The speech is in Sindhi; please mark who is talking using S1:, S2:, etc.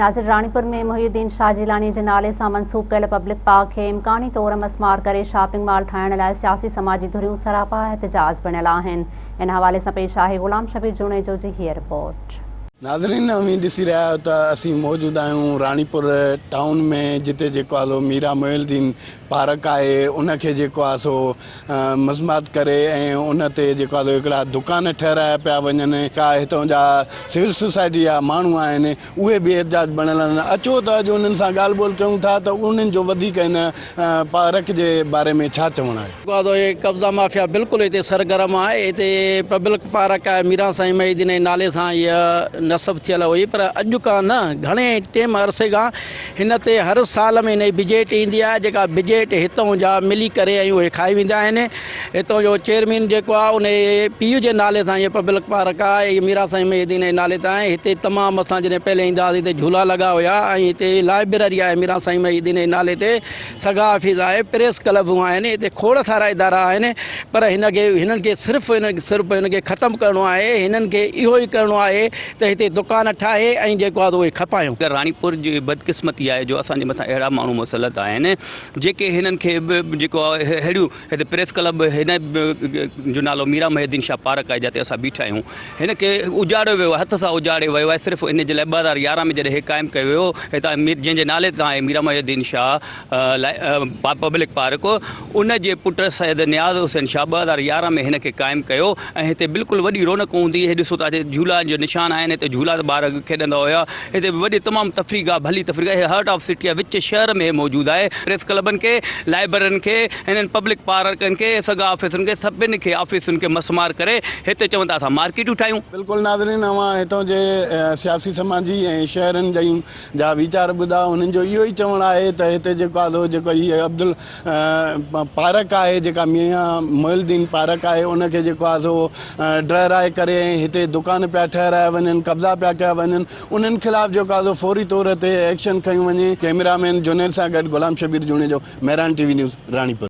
S1: ناظر راڻيپور ۾ محي الدين شاهه جيلاني جي نالي سان منسوب ڪيل پبلڪ پارڪ کي امڪاني طور مسمار ڪري شاپنگ مال ٺاهڻ لاء سياسي سماجي ڌريون سراپا احتجاج بڻيل آهن ان حوالي سان پيش آهي غلام شبير جوڻيجو جي هيء رپورٽ.
S2: ناظرين اوهين ڏسي رهيا آهيو ته اسين موجود آهيون راڻيپور ٽائون ۾ جتي جيڪو آهي سو ميرا محي الدين پارڪ آهي ان کي جيڪو آهي سو مسمات ڪري ۽ ان تي جيڪو آهي سو هڪڙا دڪان ٺهرايا پيا وڃن ڪا هتان جا سول سوسائٽي جا ماڻهو آهن اهي به احتجاج بڻيل آهن اچو ته اڄ انهن سان ڳالهه ٻولهه ڪيون ٿا ته انهن جو وڌيڪ هن پارڪ جي باري ۾ ڇا چوڻ آهي.
S3: هي قبضا مافيا بلڪل هتي سرگرم آهي هتي پبلڪ پارڪ آهي ميران سائين محي الدين جي نالي سان هيء نصب ٿيل هئي پر اڄ کان نه گهڻي ٽيم عرصي کان هن تي هر سال ۾ نئين بجيٽ ايندي آهي جيڪا بجيٽ هتان جا ملي ڪري ۽ اهي کائي ويندا آهن هتان جو چيئرمين جيڪو آهي ان جي پيء جي نالي سان هيء پبلڪ پارڪ آهي هيء ميران سائين محي الدين جي نالي تان آهي هتي تمام اسان جڏهن پهلي ايندا هئاسين هتي جهولا لڳا هيا ۽ هتي لائبريري آهي ميران سائين محي الدين جي نالي تي سگا آفيس آهي پريس ڪلبون آهن هتي کوڙ سارا ادارا آهن پر هن کي هنن کي صرف هن صرف هن کي ختم ڪرڻو آهي هنن کي اهو ئي ڪرڻو آهي ته هتي دڪان ٺاهي ۽ جيڪو آهي سو اهي کپايون.
S4: راڻيپور جي بدقسمتي آهي جو اسان جي مٿان اهڙا ماڻهو مسلط آهن جيڪي هنن کي به جيڪو آهي اهڙيون هتي پريس ڪلب هن جو نالو ميران محي الدين شاهه پارڪ آهي جتي اسان بيٺا آهيون هن کي اجاڙيو ويو آهي هٿ سان اجاڙي ويو آهي صرف ان جي لاء 2011 ۾ جڏهن هي قائم ڪيو ويو هتان جنهن جي نالي تان آهي ميران محي الدين شاهه پبلڪ پارڪ ان جي پٽ سيد نياز حسين شاهه 2011 ۾ هن کي قائم ڪيو ۽ هتي بلڪل وڏي رونق هوندي هئي. هي ڏسو ته هتي جهولا جو نشان آهن، هتي جهولا ته ٻار کيڏندا هيا. هتي وڏي تمام تفريح گاهه ڀلي تفريح گاهه هي هارٽ آف سٽي آهي وچ شهر ۾ هي موجود آهي. پريس ڪلبن کي، لائبررين کي، هنن پبلڪ پارڪن کي، سگا آفيسن کي سڀن کي آفيسن کي مسمار ڪري هتي چون ٿا اسان مارڪيٽون ٺاهيون.
S2: بلڪل ناظرين اوهان هتان جي سياسي سماجي ۽ شهرين جا ويچار ٻڌا انهن جو اهو ئي چوڻ آهي ته هتي جيڪو آهي سو جيڪو هي عبدال پارڪ آهي جيڪا ميان محي الدين پارڪ آهي ان کي جيڪو آهي سو ڊهرائي ڪري ۽ هتي دڪان پيا ٺهرايا وڃن قبضا پيا ڪيا وڃن انهن خلاف جيڪو آهي سو فوري طور تي ايڪشن کنيو وڃي ڪئميرا مين جنيد سان گڏ Ghulam Shabbir Junejo Mehran T V news Ranipur.